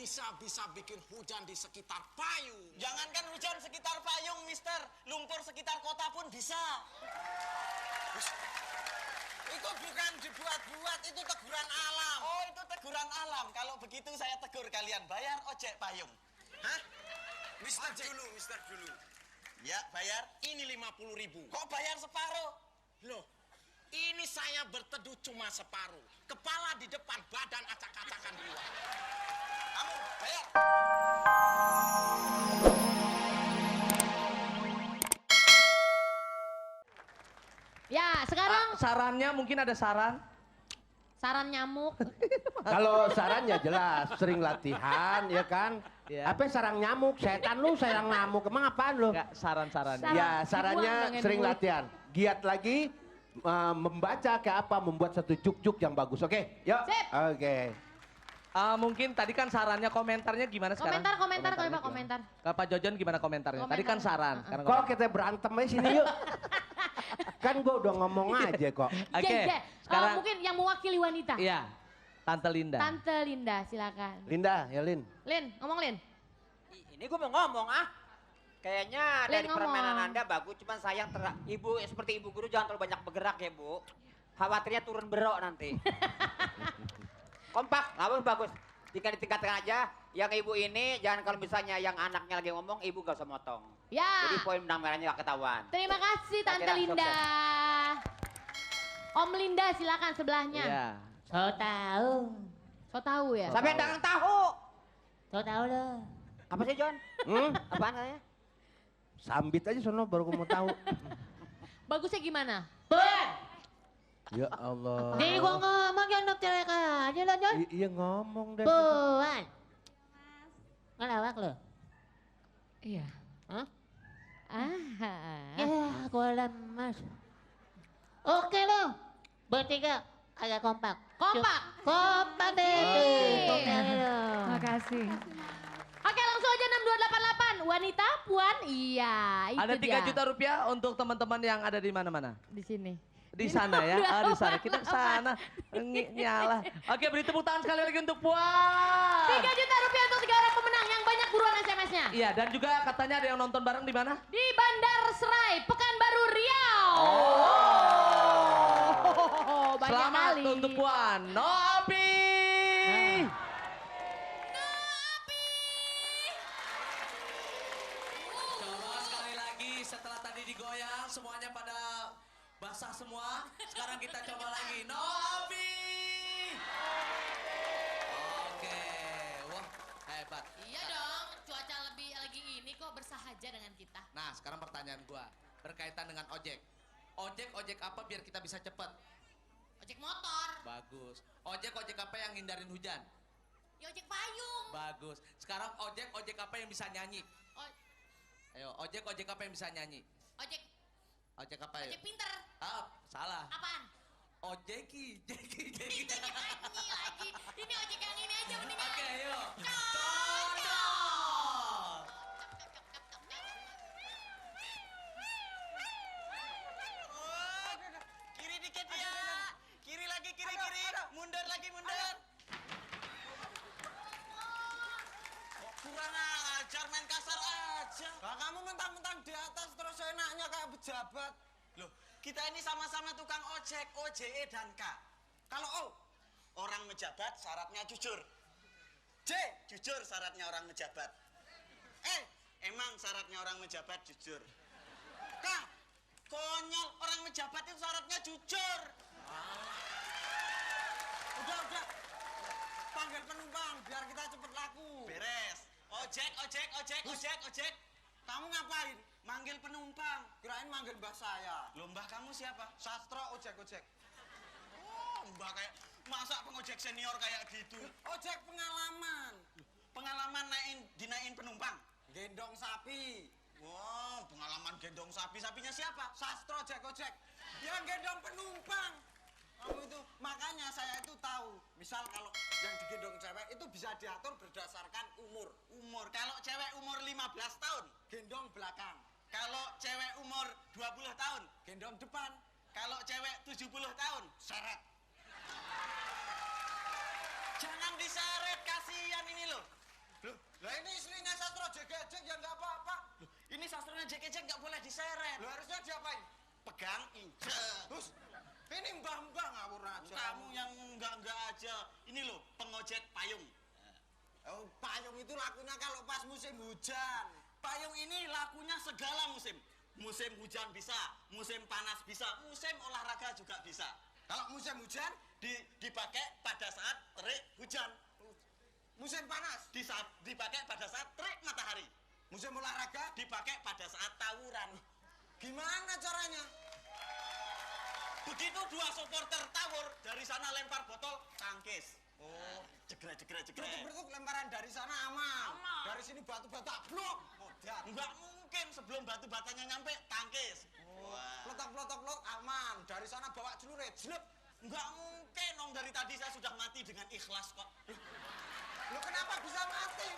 Nisa bisa bikin hujan di sekitar payung. Jangankan hujan sekitar payung, Mister. Lumpur sekitar kota pun bisa. Itu bukan dibuat-buat, itu teguran alam. Oh, itu teguran alam. Kalau begitu saya tegur kalian, bayar ojek payung. Hah? Mister dulu. Ya, bayar. Ini 50.000. Kok bayar separuh? Loh, ini saya berteduh cuma separuh. Kepala di depan, badan acak-acakan di luar. Kamu bayar. Ya, sekarang Sarannya mungkin ada saran. saran nyamuk. Kalau sarannya jelas, sering latihan, ya kan? Iya. Apa sarang nyamuk? Setan lu sarang nyamuk, emang apaan lu? Enggak, saran-sarannya. Saran. Ya, sarannya Dibuang dong, sering yang latihan. Giat lagi, membaca kayak apa, membuat satu juk-juk yang bagus, oke? Yuk. Sip. Oke. Mungkin tadi kan sarannya, komentarnya gimana sekarang? Komentar, komentar. Ke Pak Jojon gimana komentarnya? Tadi kan Komentar. saran. Sekarang Kok kita berantem aja sini yuk? Kan gua udah ngomong aja kok. Oke, sekarang. Mungkin yang mewakili wanita. Iya, Tante Linda. Tante Linda, silakan. Linda, ya Lin. Lin, ngomong Lin. Ini gue mau ngomong Kayaknya Len, dari ngomong. permainan Anda bagus, cuman sayang ibu seperti ibu guru jangan terlalu banyak bergerak ya Bu. Khawatirnya turun berok nanti. Kompak, bagus bagus. Tinggal ditingkatkan aja. Yang ibu ini jangan kalau misalnya yang anaknya lagi ngomong, ibu gak usah motong. Ya. Jadi poin benang merahnya gak ketahuan. Terima kasih Tante Kira-kira Linda. Om Linda silakan sebelahnya. Iya. So tahu, So tahu ya? Sampai dagang tahu. so tahu loh. Apa sih John? Apaan katanya? Sambit aja sono baru gua mau tahu. Bagusnya gimana? Puan, Ya Allah. jadi gua ngomong yang dokter aja lo John. Iya ngomong deh. Puan, ngelawak lo. Iya. Hah? Ah. Ya, gua lemas. Oke lo, bertiga agak kompak. Kompak. Kompak deh tuh. Oke lo. Makasih. Oke, langsung aja 6288. Wanita, puan, iya. Itu Ada 3 dia. juta rupiah untuk teman-teman yang ada di mana-mana. Di sini. Di sana ya, di sana. Kita ke sana. Nyala. Oke, beri tepuk tangan sekali lagi untuk Puan. 3 juta rupiah untuk 3 orang pemenang yang banyak buruan SMS-nya. Iya, dan juga katanya ada yang nonton bareng di mana? Di Bandar Serai, Pekanbaru, Riau. Banyak Selamat kali. untuk Puan. Nopi. Coba sekali lagi setelah tadi digoyang semuanya pada basah semua. Sekarang kita coba lagi. Nopi. Oke. Wah, hebat. Iya dong, cuaca lagi ini kok bersahaja dengan kita. Nah, sekarang pertanyaan gua berkaitan dengan ojek. Ojek apa biar kita bisa cepet? Ojek motor, Bagus. Ojek apa yang hindarin hujan? ya ojek payung. Bagus. Sekarang ojek apa yang bisa nyanyi? O- Ayo, ojek apa yang bisa nyanyi? ojek, Ojek apa ya? ojek pinter. Salah. Apaan? Ojeki. Ojek nyanyi lagi. Ini ojek yang ini aja mendingan. Oke, yuk. Cocok. Kiri dikit ya. Kiri lagi, kiri. Mundur lagi, mundur. Kok kurang ajar, main kasar aja. Lah kamu mentang-mentang di atas terus enaknya kayak pejabat. Loh, kita ini sama-sama tukang ojek, OJE dan K. Kalau O, orang mejabat syaratnya jujur. J, jujur syaratnya orang mejabat. Emang syaratnya orang mejabat jujur. K, konyol orang mejabat itu syaratnya jujur. Udah. Panggil penumpang biar kita cepet laku. Beres. Ojek. Kamu ngapain? Manggil penumpang. Kirain manggil mbah saya. Lombah kamu siapa? Sastro ojek. Oh, mbak kayak masa pengojek senior kayak gitu. Ojek pengalaman. Pengalaman dinaikin penumpang. Gendong sapi. Wow, pengalaman gendong sapi. Sapinya siapa? Sastro ojek. Yang gendong penumpang. Kamu itu, makanya saya itu tahu. Misal kalau yang digendong cewek itu bisa diatur berdasarkan umur. Kalau cewek umur 15 tahun. Gendong belakang. Kalau cewek umur 20 tahun. Gendong depan. Kalau cewek 70 tahun. Seret. Jangan diseret, kasihan ini loh. Loh, lah ini istrinya Sastro Jek-Jek ya nggak apa-apa. Loh, ini sastranya Jek-Jek nggak boleh diseret. Lo harusnya diapain? Pegang, injek. Terus, ini mbah-mbah ngawur aja. Kamu yang enggak aja. Ini loh, pengojek payung. Oh, payung itu lakunya kalau pas musim hujan. Payung ini lakunya segala musim. Musim hujan bisa, musim panas bisa, musim olahraga juga bisa. Kalau musim hujan, Dipakai pada saat terik hujan. musim panas, Dipakai pada saat terik matahari. musim olahraga, Dipakai pada saat tawuran. gimana caranya? Begitu dua supporter tawur, dari sana lempar botol, tangkis. Oh, Jegrek. bertuk lemparan dari sana aman. Aman. Dari sini batu-bata blok. Modar. Enggak mungkin sebelum batu-batanya nyampe, tangkis. Wah. Plotok-plotok aman. Dari sana bawa celurit, jelep. Enggak mungkin, Om. Dari tadi saya sudah mati dengan ikhlas kok. Lo kenapa bisa mati?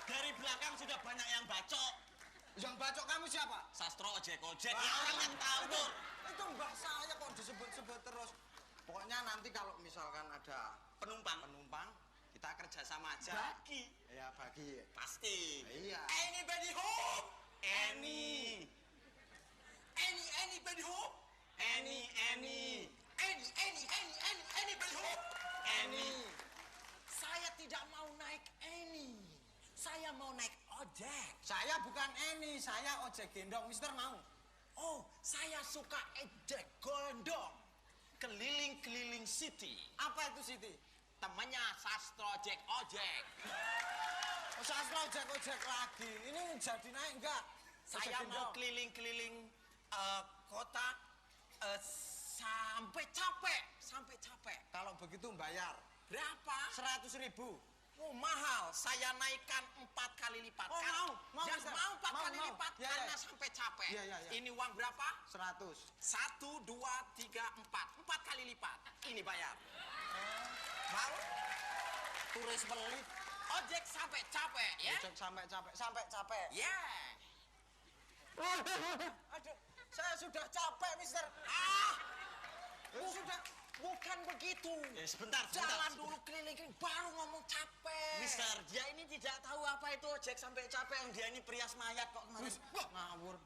Dari belakang sudah banyak yang bacok. Yang bacok kamu siapa? Sastro ojek-ojek, ya orang yang tawur. Itu mbah saya kok disebut-sebut terus. Pokoknya nanti kalau misalkan ada Penumpang, kita kerja sama aja. bagi. Ya bagi. Pasti. Iya. Anybody home? Anybody home? Anybody home? Saya tidak mau naik saya mau naik ojek. Saya bukan Eni, saya ojek gendong. Mister mau? Oh, saya suka ojek gondong. Keliling-keliling city. Apa itu Siti? Temannya Sastro ojek. Oh, Sastro ojek lagi. Ini jadi naik enggak? Saya Ojek mau gendong. keliling-keliling kota sampai capek. Kalau begitu bayar Berapa? 100.000. Oh, mahal. Saya naikkan 4 kali lipat. Oh, mau, Ya, Mister. mau 4 Mau, kali mau. lipat Ya, karena ya. sampai capek. Ya. Ini uang berapa? 100. 1, 2, 3, 4. 4 kali lipat. Ini bayar. Mau? Turis pelit. Ojek sampai capek, ya? Ojek sampai capek. Ya. Aduh, saya sudah capek, Mister. Sudah. Bukan begitu. Sebentar. Jalan dulu keliling-keliling, baru ngomong capek. Mister, dia ini tidak tahu apa itu ojek sampai capek. Yang dia ini prias mayat kok kemarin. Wah, ngawur.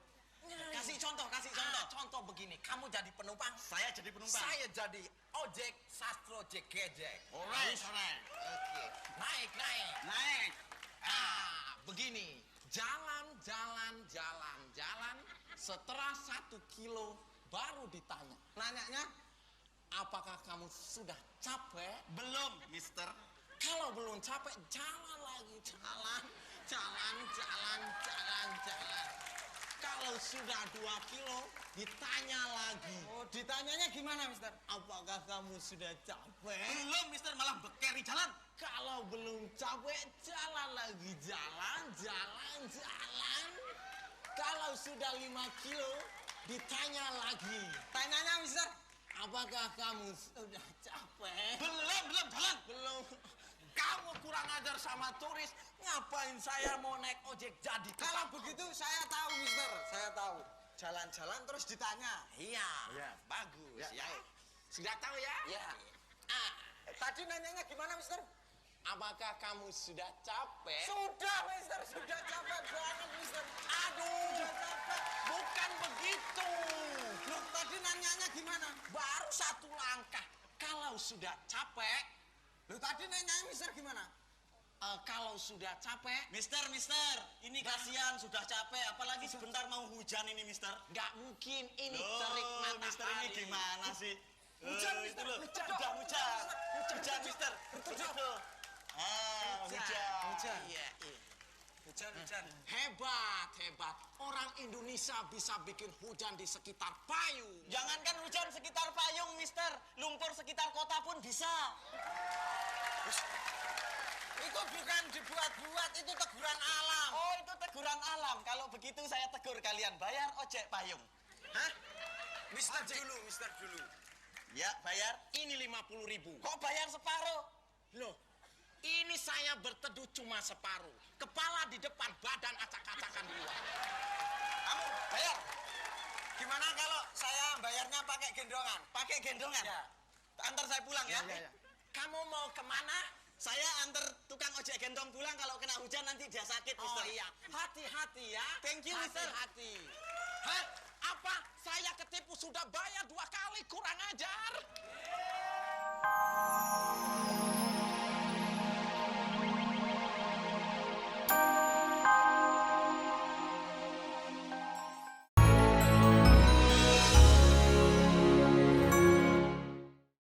Kasih contoh. Contoh begini, kamu jadi penumpang. Saya jadi penumpang. Saya jadi ojek Sastro Jek-Jek. Alright. Oke. Naik. Begini. Jalan. Setelah 1 kilo baru ditanya. Nanyanya, Apakah kamu sudah capek? belum, Mister. Kalau belum capek, jalan lagi. Jalan. Kalau sudah 2 kilo, ditanya lagi. Oh, ditanyanya gimana, Mister? Apakah kamu sudah capek? Belum, Mister, malah bekeri jalan. Kalau belum capek, jalan lagi. Jalan. Kalau sudah 5 kilo, ditanya lagi. Tanyanya, Mister. Apakah kamu sudah capek? Belum, jalan. Belum. Kamu kurang ajar sama turis. Ngapain saya mau naik ojek jadi? Kalau begitu saya tahu, Mister. Saya tahu. Jalan-jalan terus ditanya. Iya. Iya. Bagus Ya, ya. tahu. Sudah tahu ya? Iya. Tadi nanyanya gimana, Mister? Apakah kamu sudah capek? Sudah, Mister. Sudah capek banget, Mister. Aduh, Sudah capek. bukan begitu. Loh, tadi nanyanya gimana? Baru 1 langkah. Kalau sudah capek, Loh, tadi nanyanya Mister gimana? kalau sudah capek, Mister, ini kasihan sudah capek, apalagi sebentar mau hujan ini, Mister. nggak mungkin ini Loh, terik matahari. Mister ini gimana sih? Hujan, Itu Mister. loh, Hujan. udah hujan, Mister. Begitu. Hujan. Iya. Hujan. Hebat. Orang Indonesia bisa bikin hujan di sekitar payung. Jangankan hujan sekitar payung, Mister. Lumpur sekitar kota pun bisa. Itu bukan dibuat-buat, itu teguran alam. Oh, itu teguran alam. Kalau begitu saya tegur kalian, bayar ojek payung. Hah? Mister dulu. Ya, bayar. Ini 50.000. Kok bayar separuh? Loh, ini saya berteduh cuma separuh. Kepala di depan, badan acak-acakan di luar. Kamu bayar. Gimana kalau saya bayarnya pakai gendongan? Pakai gendongan? Ya. Antar saya pulang ya. Ya. Kamu mau kemana? Saya antar tukang ojek gendong pulang, kalau kena hujan nanti dia sakit, Oh Mister. iya, hati-hati ya. Thank you, Mister. Hati-hati. Hah? Apa? Saya ketipu sudah bayar 2 kali, kurang ajar.